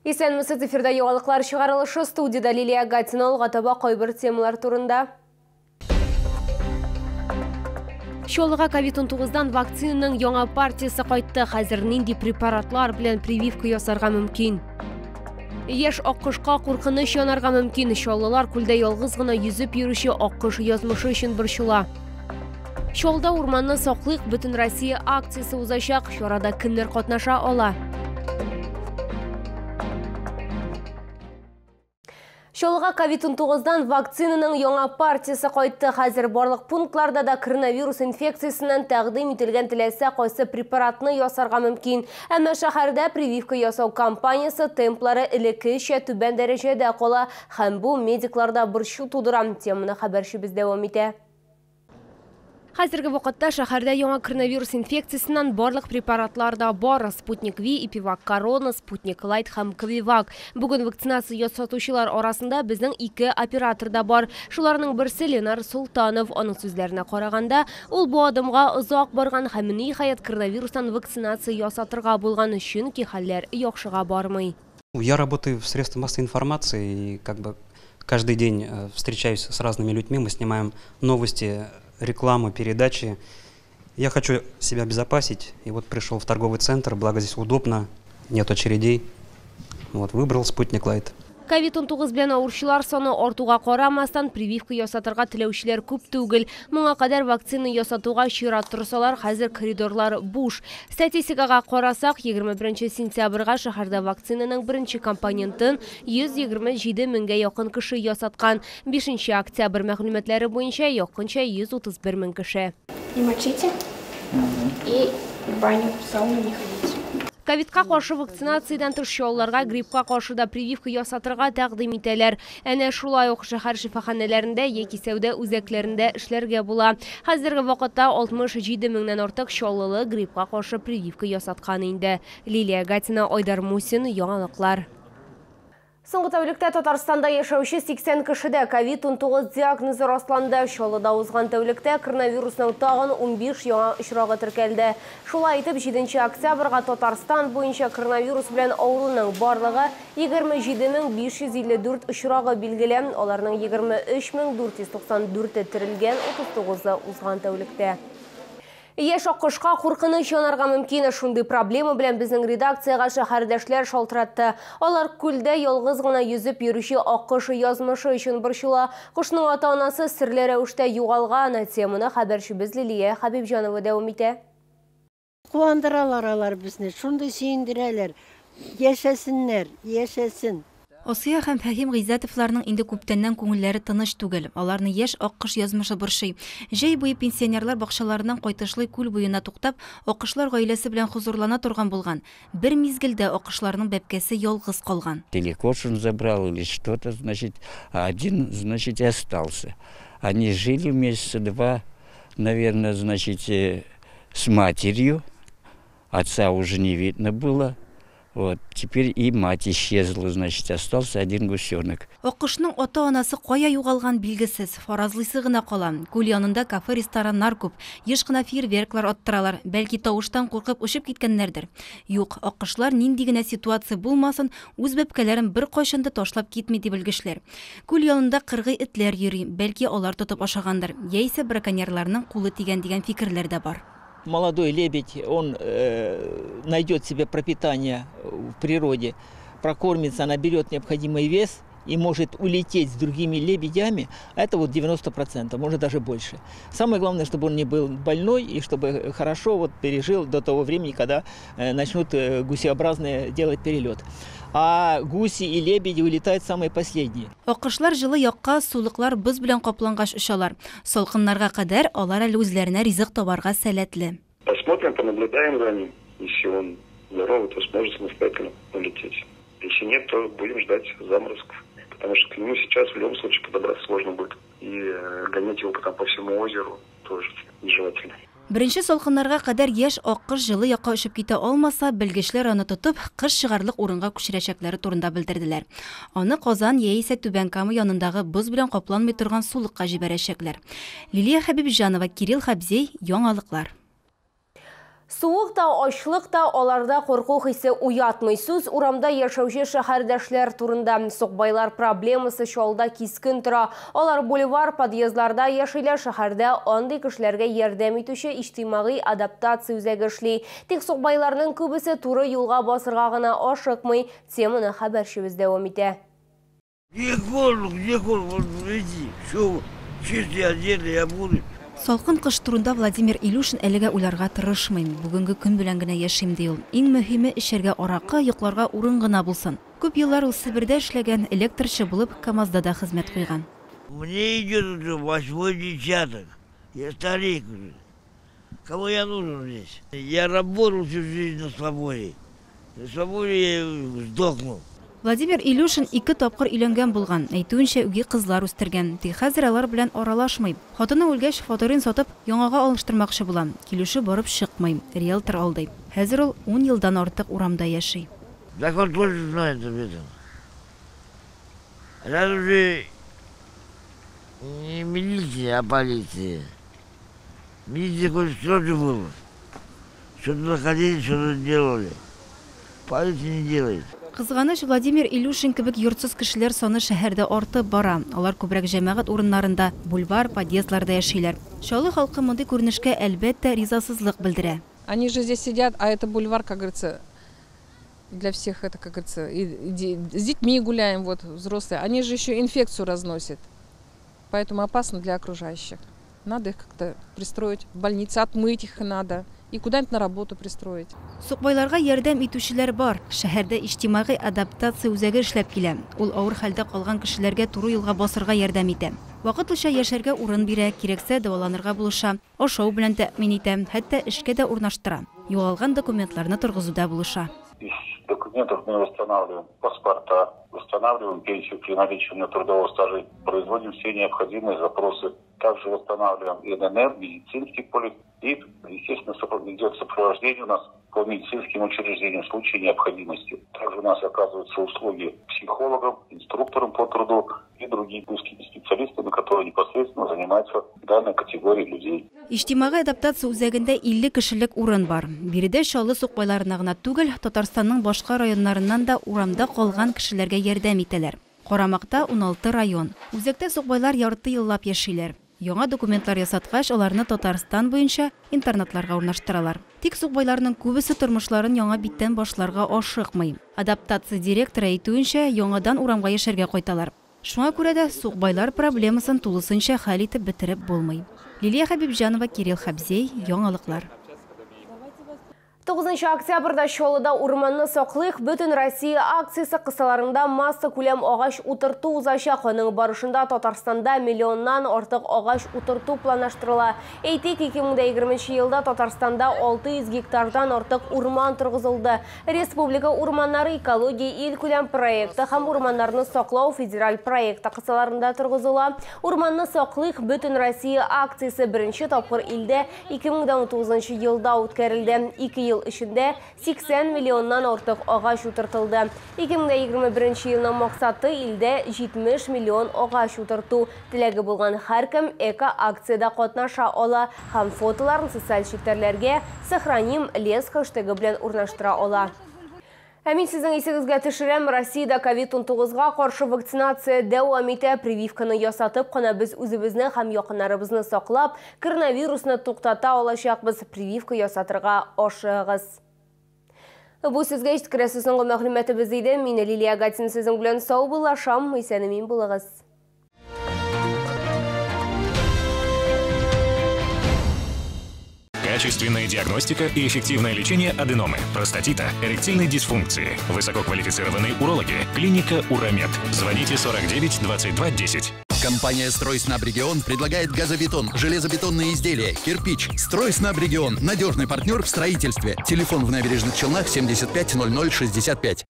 Исәнмесез, эфирда яңалыклар чыгарылышы, студияда Лилия Гатина. Алга таба кайбер темалар турында. Чаллыга ковид-19дан вакцинаның яңа партиясе кайтты. Хәзер нинди препаратлар белән прививка ясарга мөмкин? Яшь аккошка куркыныч янарга мөмкин. Чаллылар күлдә ялгыз гына йөзеп йөрүче аккош язмышы өчен борчыла. Чаллыда урманны саклыйк Бөтенроссия акциясе узачак. Чарада кемнәр катнаша ала? Чаллыга ковид-19дан вакцинаның яңа партиясе кайтты. Хәзер барлык пунктларда да коронавирус инфекциясеннән тәкъдим ителгән теләсә кайсы препаратны ясарга мөмкин. Әмма шәһәрдә прививка ясау кампаниясе темплары элеккечә түбән дәрәҗәдә кала һәм бу медикларда борчу тудыра. Теманы хәбәрчебез дәвам итә. Хәзерге вакытта шәһәрдә яңа коронавирус инфекциясеннән барлык препаратлар да бар. Спутник Ви, Эпивак Корона, Спутник Лайт һәм Ковивак. Бүген вакцинация ясатучылар арасында безнең ике оператор да бар. Шуларның берсе Ленар Султанов. Аның сүзләренә караганда, ул бу адымга озак барган һәм ниһаять коронавирустан вакцинация ясатырга булган, чөнки хәлләр яхшыга бармый. Я работаю в средствах массовой информации и как бы каждый день встречаюсь с разными людьми, мы снимаем новости, рекламу, передачи. Я хочу себя обезопасить, и вот пришел в торговый центр, благо здесь удобно, нет очередей. Вот, выбрал Спутник Лайт. Ковид-19 белән авыручылар саны артуга карамастан, прививка ясатырга теләүчеләр күп түгел. Моңа кадәр вакцина ясатуга чират торсалар, хәзер коридорлар буш. Статистикага карасак, 21 сентябрьгә шәһәрдә вакцинаның беренче компонентын 127 меңгә якын кеше ясаткан. 5 октябрь мәгълүматлары буенча якынча 131 мең кеше. Не мочите и в баню, в сауну не ходите. Ковидка каршы вакцинациядән тыш чаллыларга гриппка каршы да прививка ясатырга тәкъдим итәләр. Әнә шулай ук шәһәр шифаханәләрендә яки сәүдә үзәкләрендә эшләргә була. Хәзерге вакытта 67 меңнән артык чаллылы гриппка каршы прививка ясаткан инде. Лилия Гатина, Айдар Мусин, яңалыклар. Соңгы тәүлектә Татарстанда яшәүче 80 кешедә ковид-19 диагнозы расланды. Чаллыда узган тәүлектә коронавирусның тагын 15 яңа очрагы теркәлде. Шулай итеп, 7 октябрьгә Татарстан буенча коронавирус белән авыруның барлыгы 27554 очрагы билгеле. Аларның 23494-е терелгән, 39-ы узган тәүлектә. Яшь аккошка куркыныч янарга мөмкин. Шундый проблема белән безнең редакциягә шәһәрдәшләр шалтыратты. Алар күлдә ялгыз гына йөзеп йөрүче аккош язмышы өчен борчыла. Кошның ата-анасы серле рәвештә югалган. Теманы хәбәрчебез Лилия Хәбибҗанова дәвам итә. Куандыралар алар безне, шундый сөендерәләр. Яшәсеннәр, яшәсен. Асия һәм Фәһим Гыйззәтовларның инде күптәннән күңелләре тыныч түгел. Аларны яшь аккош язмышы борчый. Җәй буе пенсионерлар бакчаларыннан кайтышлый күл буена туктап, аккошлар гаиләсе белән хозурлана торган булган. Бер мизгелдә аккошларның бәбкәсе ялгыз калган. Или коршун забрал, или что-то, значит, а один, значит, и остался. Они жили месяца два, наверное, значит, с матерью. Отца уже не видно было. Вот, теперь и мать исчезла, значит, остался один гусенок. Аккошның ата-анасы кая югалган билгесез, фаразлыйсы гына кала. Күл янында кафе, рестораннар күп. Еш кына фейерверклар аттыралар. Бәлки тавыштан куркып очып киткәннәрдер. Юк, аккошлар нинди генә ситуация булмасын, үз бәбкәләрен бер кайчан да ташлап китми дип белгечләр. Күл янында кыргый этләр йөри, бәлки алар тотып ашагандыр, яисә браконьерларның кулы тигән дигән фикерләр дә бар. Молодой лебедь, он найдет себе пропитание в природе, прокормится, наберет необходимый вес и может улететь с другими лебедями, а это вот 90%, может даже больше. Самое главное, чтобы он не был больной и чтобы хорошо пережил до того времени, когда начнут гусеобразные делать перелет. А гуси и лебеди улетают самые последние. Аккошлар җылы якка сулыклар боз белән каплангач очалар. Салкыннарга кадәр алар әле үзләренә ризык табарга сәләтле. Посмотрим, понаблюдаем за ним. Если он здоровый, то сможет самостоятельно улететь. Если нет, то будем ждать заморозков. Потому что к нему сейчас в любом случае подобраться сложно будет. И гонять его потом по всему озеру тоже нежелательно. Беренче салкыннарга кадәр яшь аккош җылы якка очып китә алмаса, белгечләр аны тотып, кыш чыгарлык урынга күчерәчәкләре турында белдерделәр. Аны Казан яисә Түбән Кама янындагы боз белән капланмый торган сулыкка җибәрәчәкләр. Лилия Хәбибҗанова, Кирилл Хабзей, Яңалыклар. Суык та, ачлык та аларда курку хисе уятмый. Сүз урамда яшәүче шәһәрдәшләр турында. Сукбайлар проблемасы Чаллыда кискен тора. Алар бульвар, подъездларда яшиләр. Шәһәрдә андый кешеләргә ярдәм итүче иҗтимагый адаптация үзәге эшли. Тик сукбайларның күбесе туры юлга басырга гына ашыкмый. Теманы хәбәрчебез дәвам итә. Где воздух, иди, все, чистые одежды, я буду. Салкын кыш турында Владимир Илюшин әлегә уйларга тырышмый. Бүгенге көн белән генә яшим, ди ул. Иң мөһиме эчәргә аракы, йокларга урын гына булсын. Күп еллар ул Себердә эшләгән, электрчы булып КАМАЗда да хезмәт куйган. Мне идет уже 8-й десяток. Я старик уже. Кому я нужен здесь? Я работал всю жизнь на свободе. На свободе я сдохнул. Владимир Илюшин 2 тапкыр өйләнгән булган. Әйтүенчә, үги кызлар үстергән. Тик хәзер алар белән аралашмый. Хатыны үлгәч, фатирын сатып, яңага алыштырмакчы була. Килүше барып чыкмый. Риэлтор алдый. Хәзер ул 10 елдан артык урамда яши. Закон тоже знает об этом. Раз уже не милиция, а полиция. Милиция хоть что-то было. Что-то находили, что-то делали. Полиция не делает. Кызганыч, Владимир Илюшин кебек йортсыз кешеләр саны шәһәрдә артып бара. Алар күбрәк җәмәгать урыннарында, бульвар, подъездларда яшиләр. Чаллы халкы мондый күренешкә әлбәттә ризасызлык белдерә. Они же здесь сидят, а это бульвар, как говорится, для всех это, как говорится, и с детьми гуляем, вот взрослые. Они же еще инфекцию разносят, поэтому опасно для окружающих. Надо их как-то пристроить в больнице, отмыть их надо. И куда-нибудь на работу пристроить. Сукбайларга ярдәм итүчеләр бар. Шәһәрдә иҗтимагый адаптация үзәге эшләп килә. Ул авыр хәлдә калган кешеләргә туры юлга басырга ярдәм итә. Вакытлыча яшәргә урын бирә, кирәксә дәваланырга булыша, ашау белән тәэмин итә, хәтта эшкә дә урнаштыра. Югалган документларны торгызуда булыша. Из документов мы восстанавливаем паспорта, восстанавливаем пенсию при наличии на трудового стажа, производим все необходимые запросы. Также восстанавливаем ИНН, медицинский полис и, естественно, идет сопровождение у нас по медицинским учреждениям в случае необходимости. Также у нас оказываются услуги психологам, инструкторам по труду и другими узкими специалистами, которые непосредственно занимаются данной категорией людей. Иҗтимагый адаптация үзәгендә 50 кешелек урын бар. Биредә Чаллы сукбайларына гына түгел, Татарстанның башка районнарыннан да урамда калган кешеләргә ярдәм итәләр. Карамакта 16 район. Үзәктә сукбайлар ярты еллап яшиләр. Яңа документлар ясаткач, аларны Татарстан буенча интернатларга урнаштыралар. Тик сукбайларның күбесе тормышларын яңа биттән башларга ашыкмый. Адаптация директоры әйтүенчә, яңадан урамга яшәргә кайталар. Шуңа күрә дә сукбайлар проблемасын тулысынча хәл итеп бетереп булмый. Лилия Хабибҗанова, Кирилл Хабзей, Яңалыклар. 9 октябрьдә Чаллыда урманны саклыйк бөтен Россия акциясе кысаларында масса күләм агач утырту узачак. Аның барышында Татарстанда миллионнан артык агач утырту планлаштырыла. Әйтик, 2020 елда Татарстанда 600 гектардан артык урман торгызылды. Республика урманнары экология илкүләм проекты һәм урманнарны саклау федераль проекты кысаларында торгызыла. Урманны саклыйк бөтен Россия акциясе беренче тапкыр илдә 2019 елда үткәрелде. 2 ел эчендә 80 миллионнан артык агач утыртылды. 2021 елның максаты илдә 70 миллион агач утырту. Теләге булган һәркем эко-акциядә катнаша ала һәм фотоларын социаль челтәрләргә «Сохраним лес» хэштегы белән урнаштыра ала. Ә мин сезнең исегезгә төшерәм, Россиядә COVID-19-га каршы вакцинация дәвам итә. Прививканы ясатып кына без үзебезне һәм якыннарыбызны саклап, коронавирусны туктата алачакбыз. Прививка ясатырга ашыгыгыз. Бу сезгә җиткерәсе соңгы мәгълүматыбыз иде. Мин Лилия Гатин сезнең белән саубуллашам. Исән-имин булыгыз. Качественная диагностика и эффективное лечение аденомы, простатита, эректильной дисфункции. Высококвалифицированные урологи. Клиника «Уромед». Звоните 49 22 10. Компания «Стройснабрегион» предлагает газобетон, железобетонные изделия, кирпич. «Стройснабрегион» – надежный партнер в строительстве. Телефон в Набережных Челнах 75 00 65.